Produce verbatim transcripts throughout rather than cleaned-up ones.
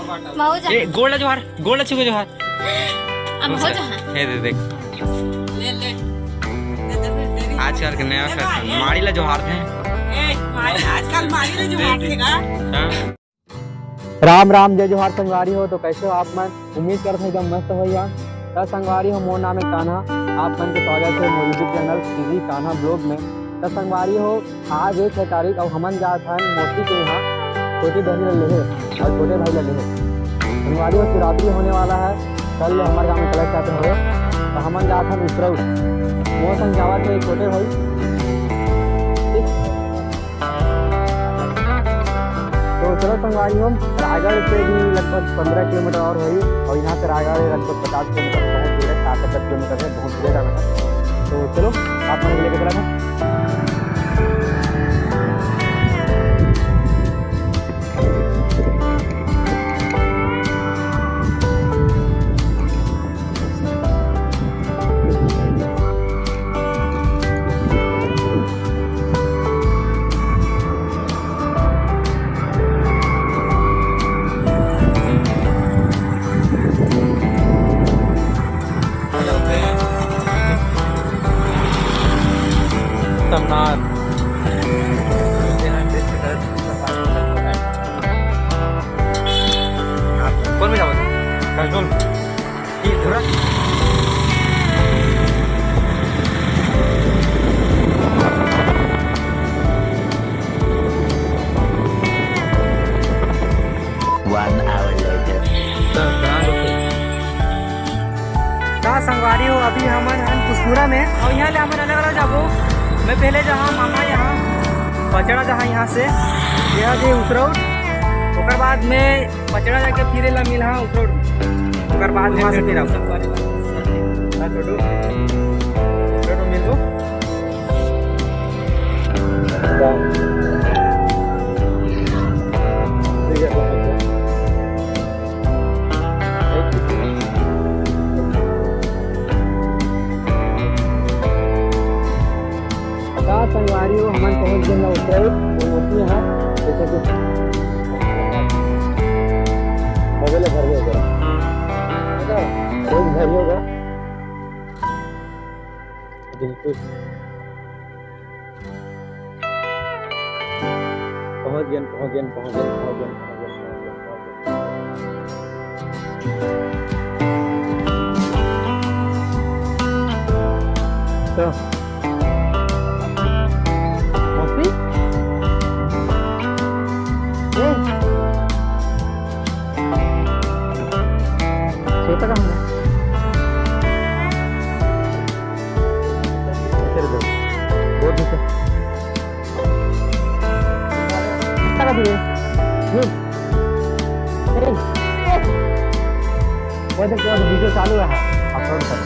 महू जा। ए, गोड़ ला जोहार, गोड़ ला छुके जोहार। अब हो जा। हे दे देख। ले, ले। आजकल के नया फैशन, माड़ी ला जोहार थे। ए, माड़ी, आजकल माड़ी ला जोहार थे का? हाँ। राम राम, जय जोहार संगवारी हो। तो कैसे हो आप मन? उम्मीद करत हूँ एकदम मस्त हो यार। त संगवारी हो, मोर नाम है कान्हा। आप मन के स्वागत है मोर YouTube channel CG Kanha blog में। त संगवारी हो, आज एक है तारीख और हमन जात हन मौसी के यहाँ छोटी बहन ला लेहे और छोटे भाई ला लेहे। संगवारी हो, शिवरात्रि होने वाला है, कल हमारे गाँव में कलश यात्रा हो, तो हमन जात हन उसरऊ। मोर संग जावत है छोटे भाई। ठीक। तो चलो संगवारी हो, रायगढ़ से भी लगभग पन्द्रह किलोमीटर और होही, और यहाँ से रायगढ़ लगभग पचास किलोमीटर, बहुत दूर है, साठ सत्तर किलोमीटर है, बहुत दूर है रायगढ़। तो चलो, आप मन लेके चला था। तमनार। कौन में जाओगे? कौन? One hour later। का संगवारी हो, अभी हमन हन कुसमुरा में, और यहाँ ले हमन अलग-अलग जाबो। मैं पहले जहाँ मामा यहाँ पचड़ा जहाँ यहाँ से, यहाँ से उतरौर, ओकर बाद में पचड़ा जाके फिर एला मिलहा उतरौर, ओकर बाद वहाँ से फिर आबो। हाँ, छोटू, छोटू मिलबो। का संगवारी हो, हमन पहुंच गेन ना उतरौर, वो मोती यहाँ, देखो तो। मोबाइल भर में होगा। रोज भर ही होगा। बिल्कुल। पहुंच गेन, पहुंच गेन, पहुंच गेन, पहुंच गेन, पहुंच गेन, पहुंच गेन। तो, मौसी? ए? सोता कहाँ है? इधर दे। बहुत नीचे। ताका दिए। ये। ए, ए। वो देख, वो वीडियो चालू है, अपलोड कर।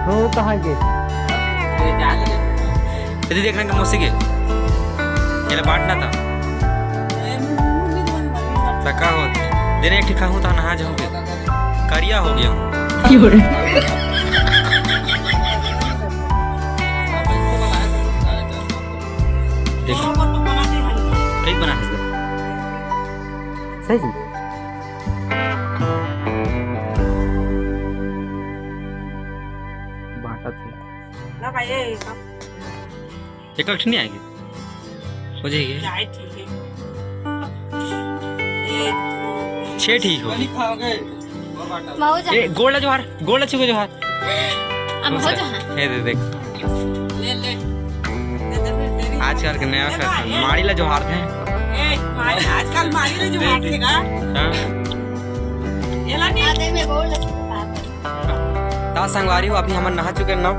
हाँ, वो कहाँ के? यदि देखना के मौसी के, ये बांटना था। तो का होत? देने एक ठिका हूँ तो नहा जाओगे। करिया हो गया हूँ। देखो, ठीक बना है। सही जी। बांटा थे। ना भाई, ये सब एक ठन नहीं आएगी, हो जाएगी। चाय ठीक है। ये छह ठीक होगी। वही खाओगे। महू जा। ए, गोड़ ला जोहार, गोड़ ला छुके जोहार। अब हो जा। ये दे देख। ले, ले। दे दे फिर तेरी। आजकल के नया फैशन, माड़ी ला जोहार थे। ए, माड़ी, आजकल माड़ी ला जोहार थे का? हाँ। ये ला नहीं। आ, दे, मैं गोड़ ला छुके। ता संगवारी हो, अभी हमन नहा चुके हैं ना,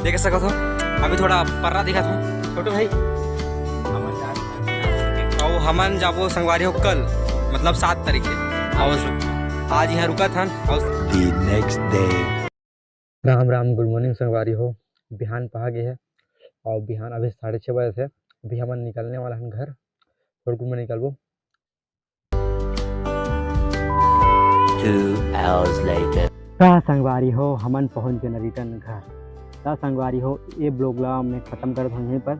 देख सकत हो, अभी थोड़ा पर्रा दिखत हो, छोटू भाई। अउ हमन जाबो संगवारी हो कल, मतलब सात तारीख के। अउ आज यहाँ रुकत हन। अउ The next day। Ram Ram, good morning संगवारी हो। बिहान पहा गे हे अउ बिहान अभी साढ़े छः बजे थे। अभी हमन निकलने वाला हन घर, थोड़ा घूमे निकलबो। Two hours later। का संगवारी हो, हमन पहुंच गेन रिटर्न घर। त संगवारी हो, ए ब्लॉग ला मैं खत्म करत हूँ यहीं पर।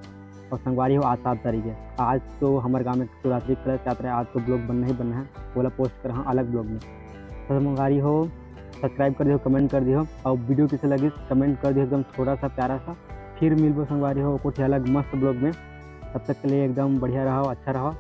और संगवारी हो, आज सात तारीख है, आज तो हमर गांव में शिवरात्रि कलश यात्रा है, आज तो ब्लॉग बनना ही बनना है, ओला पोस्ट करहा अलग ब्लॉग में। तो संगवारी हो, सब्सक्राइब कर दियो, कमेंट कर दियो और वीडियो कैसे लगिस कमेंट कर दियो, एकदम छोटा सा प्यारा सा। फिर मिलबो संगवारी हो कुछ अलग मस्त ब्लॉग में, तब तक के लिए एकदम बढ़िया रहो, अच्छा रहो।